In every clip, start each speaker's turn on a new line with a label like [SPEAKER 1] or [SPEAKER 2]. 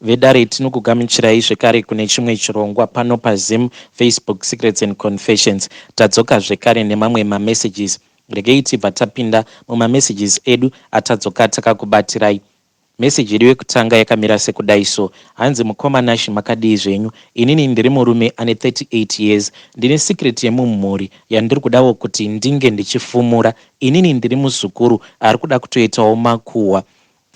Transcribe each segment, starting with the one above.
[SPEAKER 1] Vedare, tinokugamuchirai zvekare kune chimwe chirongwa pano paZim Facebook Secrets and Confessions. Tadzoka zvekare nemamwe mamessages. Regei tibva tapinda mumamessages edu atadzoka takakubatirai. Message yedu yekutanga yakamira sekudai so. Hanzi, "Mukoma Nashi, makadii zvenyu? Inini ndiri murume ane 38 years. Ndine secret yemumhuri yandiri kudawo kuti ndinge ndichifumura. Inini ndiri muzukuru ari kuda kutoitawo makuhwa.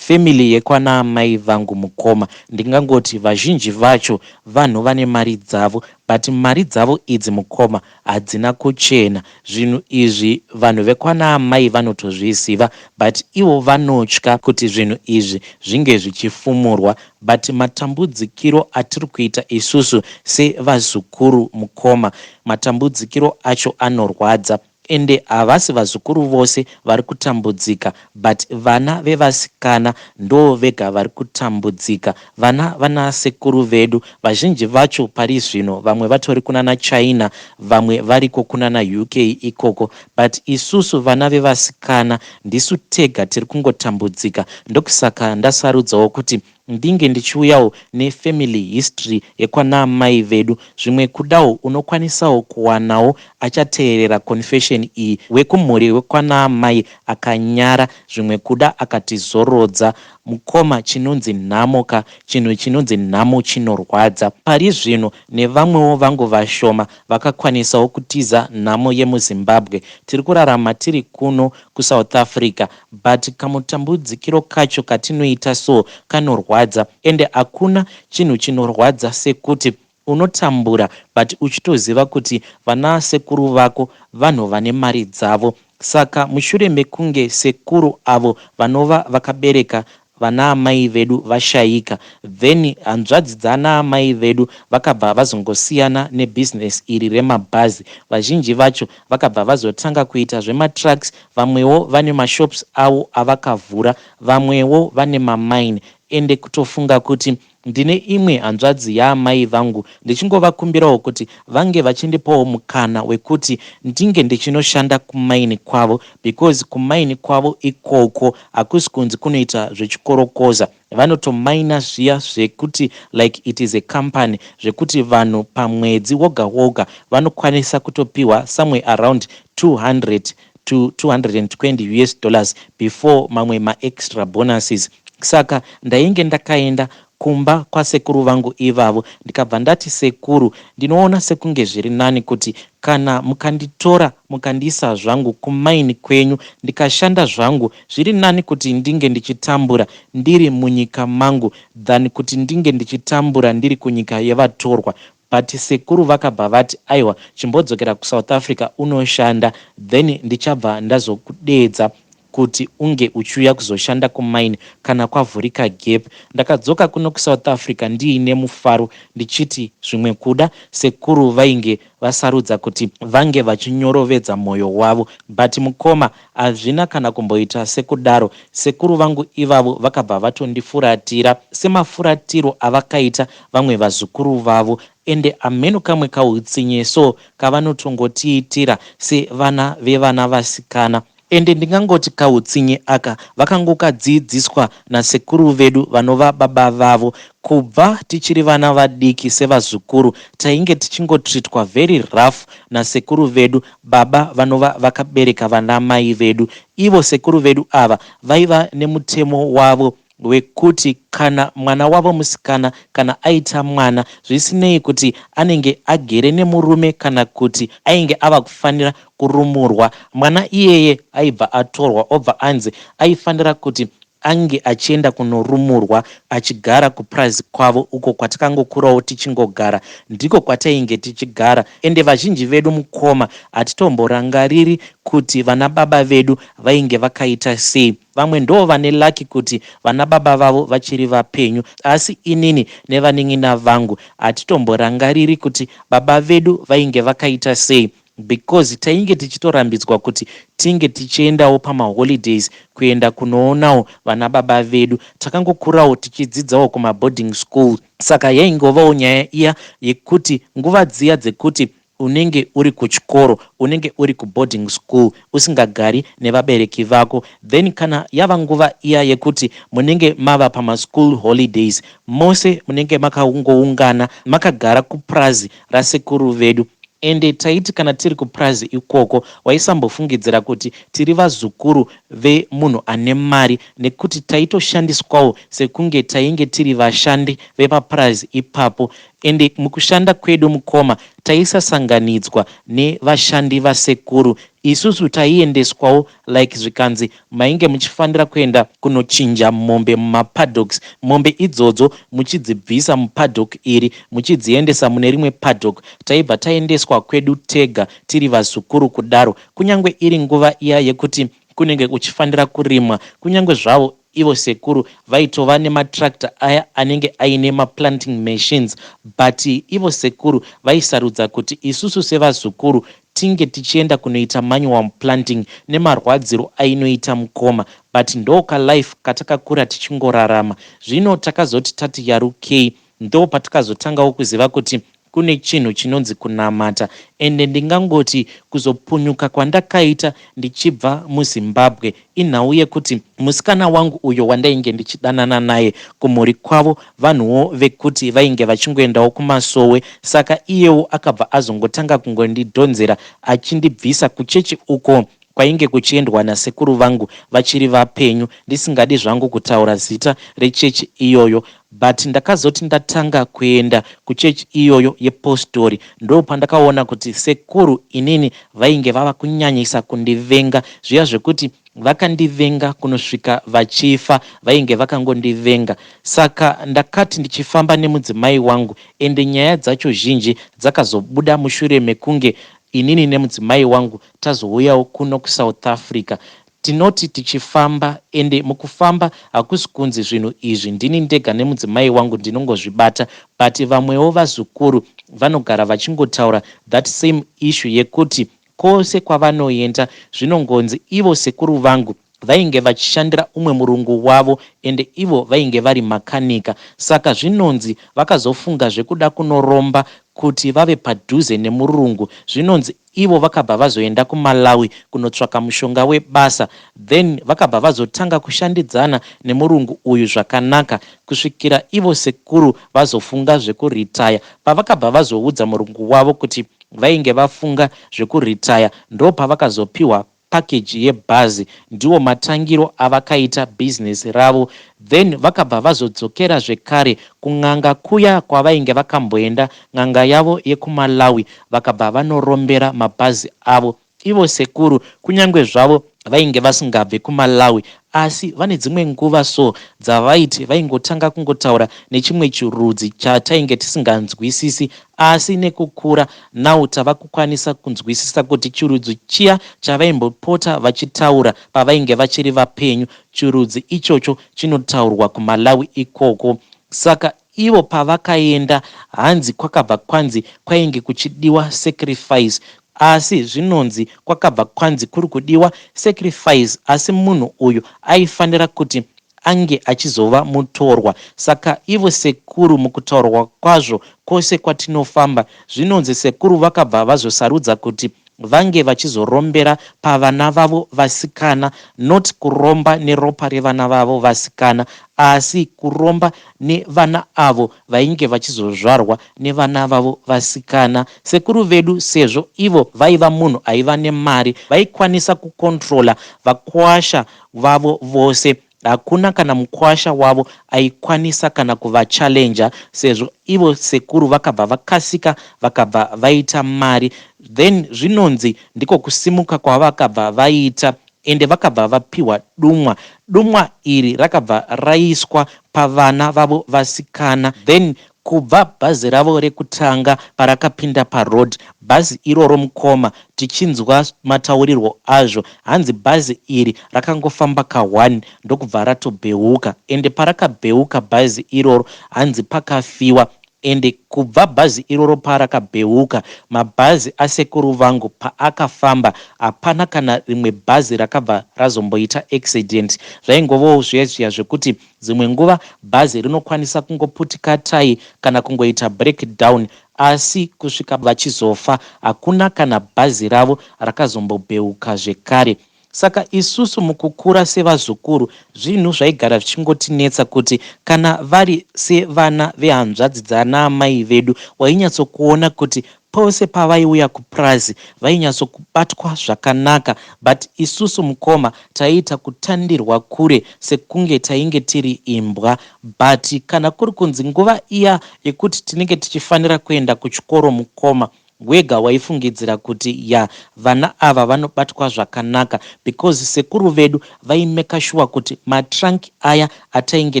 [SPEAKER 1] Family yekwana amai vangu, mukoma, ndingangoti vazhinji vacho vanhu vane mari dzavo, but mari dzavo idzi, mukoma, hadzina kuchena. Zvinhu izvi vanhu vekwana amai vanotozviziva, but ivo vanotya kuti zvinhu izvi zvinge zvichifumurwa. But matambudzikiro atiri kuita isusu sevazukuru, mukoma, matambudzikiro acho anorwadza. Ende havasi vazukuru vose vari kutambudzika, but vana vevasikana ndo vega vari kutambudzika. Vana vanasekuru vedu vazhinji vacho pari zvino vamwe vatori kunana China, vamwe variko kunana UK ikoko, but isusu vana vevasikana ndisu tega tiri kungotambudzika. Ndokusaka ndasarudzawo kuti ndinge ndichiuyawo nefamily history yekwana vedu. Zvimwe kudawo unokwanisawo kuwanawo achateerera confession iyi wekumhuri wekwana akanyara, zvimwe kuda akatizorodza. Mukoma, chinonzi nhamo ka, chinhu chinonzi nhamo chinorwadza. Pari zvino nevamwewo vangu vashoma vakakwanisawo kutiza nhamo yemuZimbabwe, tiri kurarama tiri kuno kuSouth Africa, but kamutambudzikiro kacho katinoita so kanorwadza. Ende hakuna chinhu chinorwadza sekuti unotambura but uchitoziva kuti vana sekuru vako vanhu vane mari dzavo. Saka mushure mekunge sekuru avo vanova vakabereka vana amai vedu vashayika, then hanzvadzi dzana amai vedu vakabva vazongosiyana nebhizinesi iri remabhazi. Vazhinji vacho vakabva vazotanga kuita zvematrucks, vamwewo vane mashops avo avakavhura, vamwewo vane mamine. Ende kutofunga kuti ndine imwe hanzvadzi yaamai vangu, ndichingovakumbirawo kuti vange vachindipawo mukana wekuti ndinge ndichinoshanda kumaini kwavo, because kumaini kwavo ikoko hakusi kunzi kunoita zvechikorokoza. Vanotomaina zviya zvekuti like it is a company, zvekuti vanhu pamwedzi woga woga vanokwanisa kutopiwa somewhere around 200 to 220 US dollars before mamwe maextra bonuses. Saka ndainge ndakaenda kumba kwasekuru vangu ivavo, ndikabva ndati, 'Sekuru, ndinoona sekunge zviri nani kuti kana mukanditora mukandiisa zvangu kumaini kwenyu ndikashanda zvangu. Zviri nani kuti ndinge ndichitambura ndiri munyika mangu than kuti ndinge ndichitambura ndiri kunyika yevatorwa.' But sekuru vakabva vati, 'Aiwa, chimbodzokera kuSouth Africa unoshanda, then ndichabva ndazokudedza kuti unge uchiuya kuzoshanda kumaini kana kwavhurika gap.' Ndakadzoka kuno kuSouth Africa ndiine mufaro, ndichiti zvimwe kuda sekuru vainge vasarudza kuti vange vachinyorovedza mwoyo wavo. But mukoma, hazvina kana kumboita sekudaro. Sekuru vangu ivavo vakabva vatondifuratira semafuratiro avakaita vamwe vazukuru vavo. Ende hameno kamwe kautsinye so kavanotongotiitira sevana vevana vasikana. Ende ndingangoti kautsinye aka vakangokadzidziswa nasekuru vedu vanova baba vavo. Kubva tichiri vana vadiki sevazukuru, tainge tichingotreatwa very rough nasekuru vedu, baba vanova vakabereka vana mai vedu. Ivo sekuru vedu ava vaiva nemutemo wavo wekuti kana mwana wavo musikana kana aita mwana, zvisinei kuti anenge agere nemurume kana kuti ainge ava kufanira kurumurwa, mwana iyeye aibva atorwa, obva anzi aifanira kuti ange achienda kunorumurwa achigara kupurazi kwavo uko kwatakangokurawo tichingogara. Ndiko kwatainge tichigara. Ende vazhinji vedu, mukoma, hatitomborangariri kuti vana baba vedu vainge vakaita sei. Vamwe ndo vane lucky kuti vana baba vavo vachiri vapenyu, asi inini nevanin'ina vangu hatitomborangariri kuti baba vedu vainge vakaita sei, because tainge tichitorambidzwa kuti tinge tichiendawo pamaholidays kuenda kunoonawo vana baba vedu. Takangokurawo tichidzidzawo kumaboarding school, saka yaingovawo nyaya iya yekuti nguva dziya dzekuti unenge uri kuchikoro, unenge uri kuboarding school, usingagari nevabereki vako. Then kana yava nguva iya yekuti munenge mava pamaschool holidays, mose munenge makangoungana makagara kupurazi rasekuru vedu. Ende taiti kana tiri kupurazi ikoko waisambofungidzira kuti tiri vazukuru vemunhu ane mari nekuti taitoshandiswawo sekunge tainge tiri vashandi vepapurazi ipapo. Ende mukushanda kwedu mukoma taisasanganidzwa nevashandi vasekuru. Isusu taiendeswawo like zvikanzi mainge muchifanira kuenda kunochinja mombe mumapaddocks, mombe idzodzo muchidzibvisa mupaddock iri muchidziendesa mune rimwe paddock. Taibva taendeswa kwedu tega tiri vazukuru kudaro. Kunyange iri nguva iya yekuti kunenge kuchifanira kurimwa, kunyange zvavo ivo sekuru vaitova nematractor aya anenge aine maplanting machines, but ivo sekuru vaisarudza kuti isusu sevazukuru tinge tichienda kunoita manual planting nemarwadziro ainoita mukoma. But ndokalife katakakura tichingorarama. Zvino takazoti tati yarukei, ndo patakazotangawo kuziva kuti kune chinhu chinonzi kunamata. Ende ndingangoti kuzopunyuka kwandakaita ndichibva muZimbabwe inhau yekuti musikana wangu uyo wandainge ndichidanana naye, kumhuri kwavo vanhuwo vekuti vainge vachingoendawo kumasowe, saka iyewo akabva azongotanga kungondidhonzera achindibvisa kuchechi uko kwainge kuchiendwa nasekuru vangu vachiri vapenyu, ndisingadi zvangu kutaura zita rechechi iyoyo. But ndakazoti ndatanga kuenda kuchechi iyoyo yepostori, ndo pandakaona kuti sekuru inini vainge vava kunyanyisa kundivenga zviya zvekuti vakandivenga kunosvika vachifa, vainge vakangondivenga. Saka ndakati ndichifamba nemudzimai wangu, ende nyaya dzacho zhinji dzakazobuda mushure mekunge inini nemudzimai wangu tazouyawo kuno kuSouth Africa. Tinoti tichifamba, ende mukufamba hakusi kunzi zvinhu izvi ndini ndega nemudzimai wangu ndinongozvibata, but vamwewo vazukuru vanogara vachingotaura that same issue yekuti kwose kwavanoenda zvinongonzi ivo sekuru vangu vainge vachishandira umwe murungu wavo, ende ivo vainge vari makanika. Saka zvinonzi vakazofunga zvekuda kunoromba kuti vave padhuze nemurungu. Zvinonzi ivo vakabva vazoenda kuMalawi kunotsvaka mushonga webasa, then vakabva vazotanga kushandidzana nemurungu uyu zvakanaka kusvikira ivo sekuru vazofunga zvekuritaya. Pavakabva vazoudza murungu wavo kuti vainge vafunga zvekuritaya, ndo pavakazopiwa package yebhazi. Ndiwo matangiro avakaita bhizinesi ravo. Then vakabva vazodzokera zvekare kun'anga kuya kwavainge vakamboenda, n'anga yavo yekuMalawi, vakabva vanorombera mabhazi avo. Ivo sekuru kunyange zvavo vainge vasingabve kuMalawi, asi vane dzimwe nguva so dzavaiti vaingotanga kungotaura nechimwe chirudzi chatainge tisinganzwisisi, asi nekukura now tava kukwanisa kunzwisisa kuti chirudzi chiya chavaimbopota vachitaura pavainge vachiri vapenyu, chirudzi ichocho chinotaurwa kuMalawi ikoko. Saka ivo pavakaenda, hanzi kwakabva kwanzi kwainge kuchidiwa sacrifice, asi zvinonzi kwakabva kwanzi kuri kudiwa sacrifice, asi munhu uyu aifanira kuti ange achizova mutorwa. Saka ivo sekuru, mukutaurwa kwazvo kwose kwatinofamba, zvinonzi sekuru vakabva vazosarudza kuti vange vachizorombera pavana vavo vasikana, not kuromba neropa revana vavo vasikana, asi kuromba nevana avo vainge vachizozvarwa nevana vavo vasikana. Sekuru vedu, sezvo ivo vaiva munhu aiva nemari, vaikwanisa kukontrola vakwasha vavo vose. Hakuna kana mukwasha wavo aikwanisa kana kuvachallenja, sezvo ivo sekuru vakabva vakasika vakabva vaita mari. Then zvinonzi ndiko kusimuka kwavakabva vaita, ende vakabva vapiwa dumwa. Dumwa iri rakabva raiswa pavana vavo vasikana. Then kubva bhazi ravo rekutanga parakapinda paroad, bhazi iroro mukoma, tichinzwa mataurirwo azvo, hanzi bhazi iri rakangofamba ka1 ndokubva ratobheuka. Ende parakabheuka bhazi iroro, hanzi pakafiwa. Ende kubva bhazi iroro parakabheuka, mabhazi asekuru vangu paakafamba hapana kana rimwe bhazi rakabva razomboita accident. Zvaingovawo zviya zviya zvekuti dzimwe nguva bhazi rinokwanisa kungoputika tayi kana kungoita break down asi kusvika vachizofa hakuna kana bhazi ravo rakazombobheuka zvekare. Saka isusu mukukura sevazukuru zvinhu zvaigara zvichingotinetsa kuti kana vari sevana vehanzvadzi dzanaamai vedu wainyatsokuona kuti pose pavaiuya kupurazi vainyatsokubatwa zvakanaka but isusu mukoma taiita kutandirwa kure sekunge tainge tiri imbwa but kana kuri kunzi nguva iya yekuti tinenge tichifanira kuenda kuchikoro mukoma Wega waifungidzira kuti ya vana ava vanobatwa zvakanaka because sekuru vedu vaimeka shuwa kuti matrunk aya atainge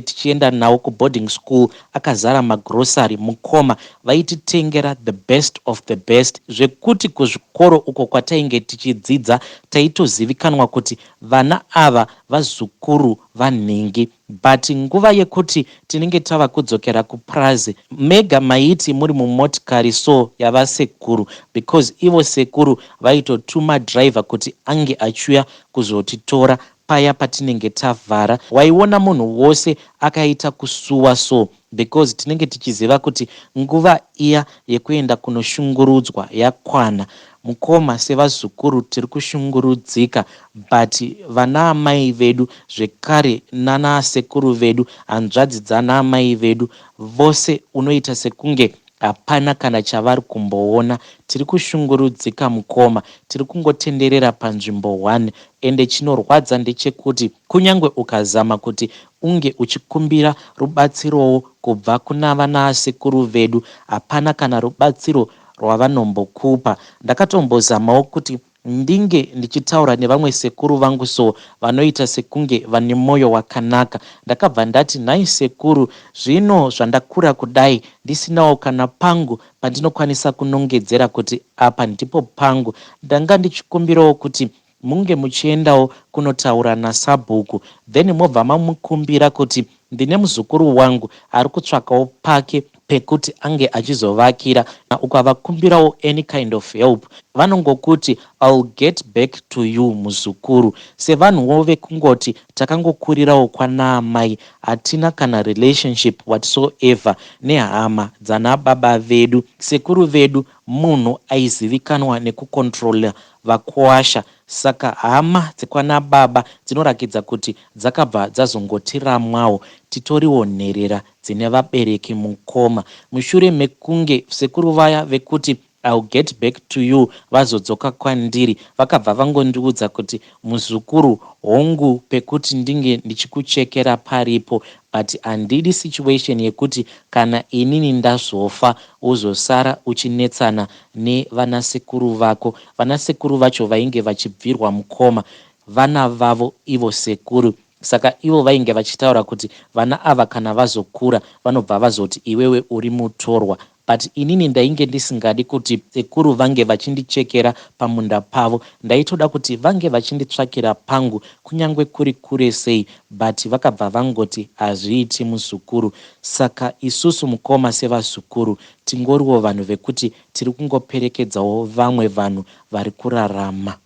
[SPEAKER 1] tichienda nawo kuboarding school akazara magrocery mukoma vaititengera the best of the best zvekuti kuzvikoro uko kwatainge tichidzidza taitozivikanwa kuti vana ava vazukuru vanhingi. But nguva yekuti tinenge tava kudzokera kupurazi mega maiti muri mumotikari so yavasekuru because ivo sekuru vaitotuma driver kuti ange achiuya kuzotitora paya patinenge tavhara. Waiona munhu wose akaita kusuwa so because tinenge tichiziva kuti nguva iya yekuenda kunoshungurudzwa yakwana. Mukoma sevazukuru tiri kushungurudzika but vanaamai vedu zvekare nanasekuru vedu hanzvadzi dzanaamai vedu vose unoita sekunge hapana kana chavari kumboona. Tiri kushungurudzika mukoma tiri kungotenderera panzvimbo one ende chinorwadza ndechekuti kunyangwe ukazama kuti unge uchikumbira rubatsirowo kubva kuna vanasekuru vedu hapana kana rubatsiro rwavanombokupa. Ndakatombozamawo kuti ndinge ndichitaura nevamwe sekuru vangu so vanoita sekunge vane moyo wakanaka. Ndakabva ndati nhai sekuru zvino zvandakura kudai ndisinawo kana pangu pandinokwanisa kunongedzera kuti apa ndipo pangu. Ndanga ndichikumbirawo kuti munge muchiendawo kunotaura nasabhuku then mobva mamukumbira kuti ndine muzukuru wangu ari kutsvakawo pake pekuti ange achizovakira ukavakumbirawo any kind of help vanongokuti I'll get back to you muzukuru sevanhuwo vekungoti takangokurirawo kwanaamai hatina kana relationship whatsoever nehama dzanababa vedu sekuru vedu munhu aizivikanwa nekucontroller vakuwasha saka hama dzekwanababa dzinorakidza kuti dzakabva dzazongotiramwawo titoriwo nherera dzine vabereki mukoma mushure mekunge sekuru vaya vekuti I'll get back to you vazodzoka kwandiri vakabva vangondiudza kuti muzukuru hongu pekuti ndinge ndichikuchekera paripo but handidi situation yekuti kana inini ndazofa wozosara uchinetsana nevanasekuru vako. Vanasekuru vacho vainge vachibvirwa mukoma vana vavo ivo sekuru saka ivo vainge vachitaura kuti vana ava kana vazokura vanobva vazoti iwewe uri mutorwa but inini ndainge ndisingadi kuti sekuru vange vachindichekera pamunda pavo ndaitoda kuti vange vachinditsvakira pangu kunyange kuri kure sei but vakabva vangoti hazviiti muzukuru saka isusu mukoma sevazukuru tingoriwo vanhu vekuti tiri kungoperekedzawo vamwe vanhu vari kurarama.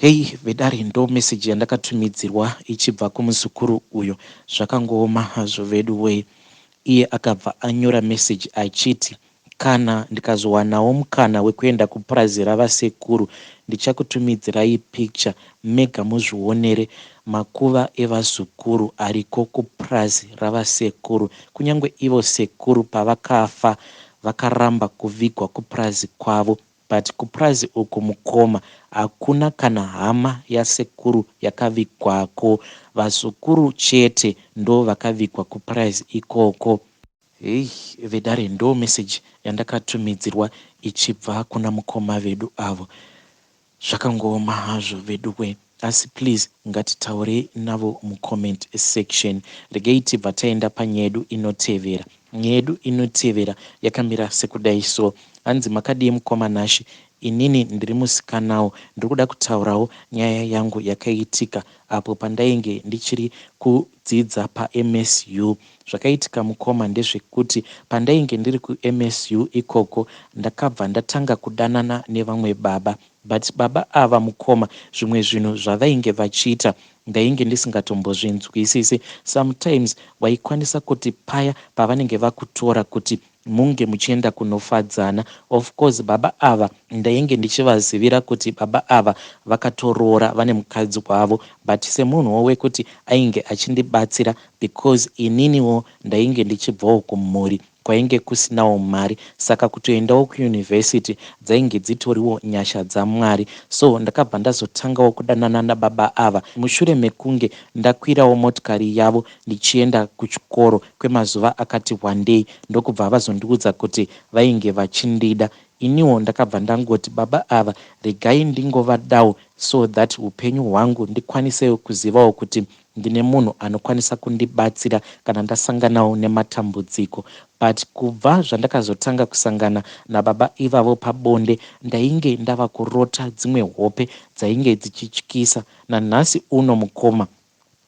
[SPEAKER 1] Hey vedare ndo message yandakatumidzirwa ichibva kumuzukuru uyo zvakangooma hazvo veduwee. Iye akabva anyora message achiti kana ndikazowanawo mukana wekuenda kupurazi ravasekuru ndichakutumidzirai picture mega muzvionere makuva evazukuru ariko kupurazi ravasekuru kunyangwe ivo sekuru pavakafa vakaramba kuvigwa kupurazi kwavo but kupurazi uku mukoma hakuna kana hama yasekuru yakavigwako vazukuru chete ndovakavigwa kupurazi ikoko. Hey vedare ndo message yandakatumidzirwa ichibva kuna mukoma vedu avo. Zvakangooma hazvo veduwe asi please ngatitaurei navo mucomment section. Regei tibva taenda panyaya yedu inotevera. Nyaya yedu inotevera yakamira sekudai so. Hanzi makadii mukoma Nashy? Inini ndiri musikanawo ndiri kuda kutaurawo nyaya yangu yakaitika apo pandainge ndichiri kudzidza paMSU. Zvakaitika mukoma ndezvekuti pandainge ndiri kuMSU ikoko ndakabva ndatanga kudanana nevamwe baba but baba ava mukoma zvimwe zvinhu zvavainge vachiita ndainge ndisingatombozvinzwisisi. Sometimes waikwanisa kuti paya pavanenge vakutora kuti munge muchienda kunofadzana of course baba ava ndainge ndichivazivira kuti baba ava vakatoroora vane mukadzi wavo but semunhuwo wekuti ainge achindibatsira because ininiwo ndainge ndichibvawo kumhuri kwainge kusinawo mari saka kutoendawo kuuniversity dzainge dzitoriwo nyasha dzaMwari so ndakabva ndazotangawo kudanana nababa ava mushure mekunge ndakwirawo motikari yavo ndichienda kuchikoro kwemazuva akati wandei ndokubva vazondiudza kuti vainge vachindida iniwo ndakabva ndangoti baba ava regai ndingovadawo so that upenyu hwangu ndikwanisewo kuzivawo kuti ndine munhu anokwanisa kundibatsira kana ndasanganawo nematambudziko but kubva zvandakazotanga kusangana nababa ivavo pabonde ndainge ndava kurota dzimwe hope dzainge dzichityisa nanhasi uno mukoma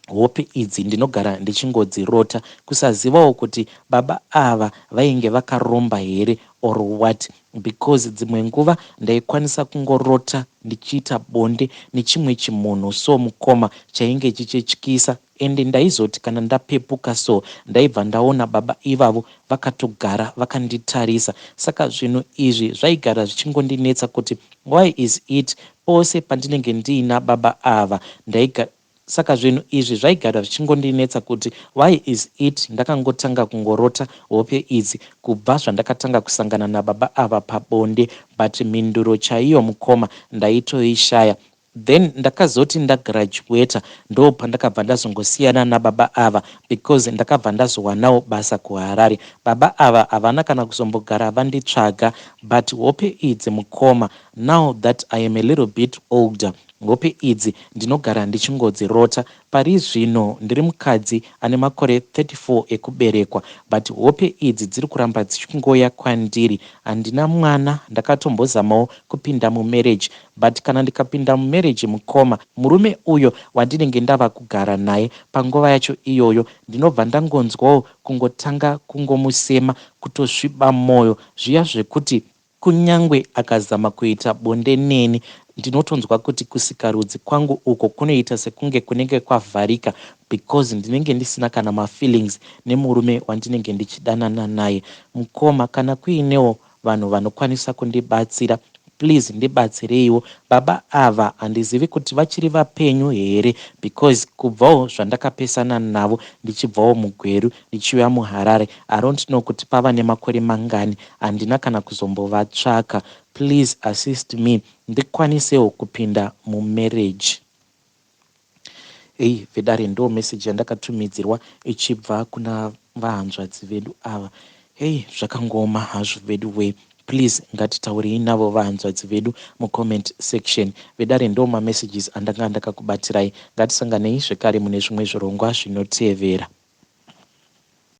[SPEAKER 1] hope idzi ndinogara ndichingodzirota kusazivawo kuti baba ava vainge vakaromba here or what because dzimwe nguva ndaikwanisa kungorota ndichiita bonde nechimwe chimunhu so mukoma chainge chichityisa ende ndaizoti kana ndapepuka so ndaibva ndaona baba ivavo vakatogara vakanditarisa saka zvinhu izvi zvaigara zvichingondinetsa kuti why is it pose pandinenge ndiina baba ava ndaiga saka zvinhu izvi zvaigara zvichingondinetsa kuti why is it ndakangotanga kungorota hope idzi kubva zvandakatanga kusangana nababa ava pabonde but mhinduro chaiyo mukoma ndaitoishaya then ndakazoti ndagraduata ndo pandakabva ndazongosiyana nababa ava because ndakabva ndazowanawo basa kuHarare. Baba ava havana kana kuzombogara vanditsvaga but hope idzi mukoma now that I am a little bit older hope idzi ndinogara ndichingodzirota. Pari zvino ndiri mukadzi ane makore 34 ekuberekwa but hope idzi dziri kuramba dzichingoya kwandiri. Handina mwana ndakatombozamawo kupinda mumarriage but kana ndikapinda mumarriage mukoma murume uyo wandinenge ndava kugara naye panguva yacho iyoyo ndinobva ndangonzwawo kungotanga kungomusema kutosviba mwoyo zviya zvekuti kunyangwe akazama kuita bonde neni ndinotonzwa kuti kusikarudzi kwangu uko kunoita sekunge kunenge kwavharika because ndinenge ndisina kana mafeelings nemurume wandinenge ndichidanana naye. Mukoma kana kuinewo vanhu vanokwanisa kundibatsira please ndibatsireiwo. Baba ava handizivi kuti vachiri vapenyu here because kubvawo zvandakapesana navo ndichibvawo muGweru ndichiuya muHarare I don't know kuti pava nemakore mangani handina kana kuzombovatsvaka. Please assist me ndikwanisewo kupinda mumarriage. Ei vedare ndo message yandakatumidzirwa ichibva kuna vahanzvadzi vedu ava. Hei zvakangooma hazvo vedu wee. Please ngatitaurei navo vahanzvadzi vedu mucomment section. Vedare ndo mamessages andanga ndakakubatirai. Ngatisanganei zvekare mune zvimwe zvirongwa zvinotevera.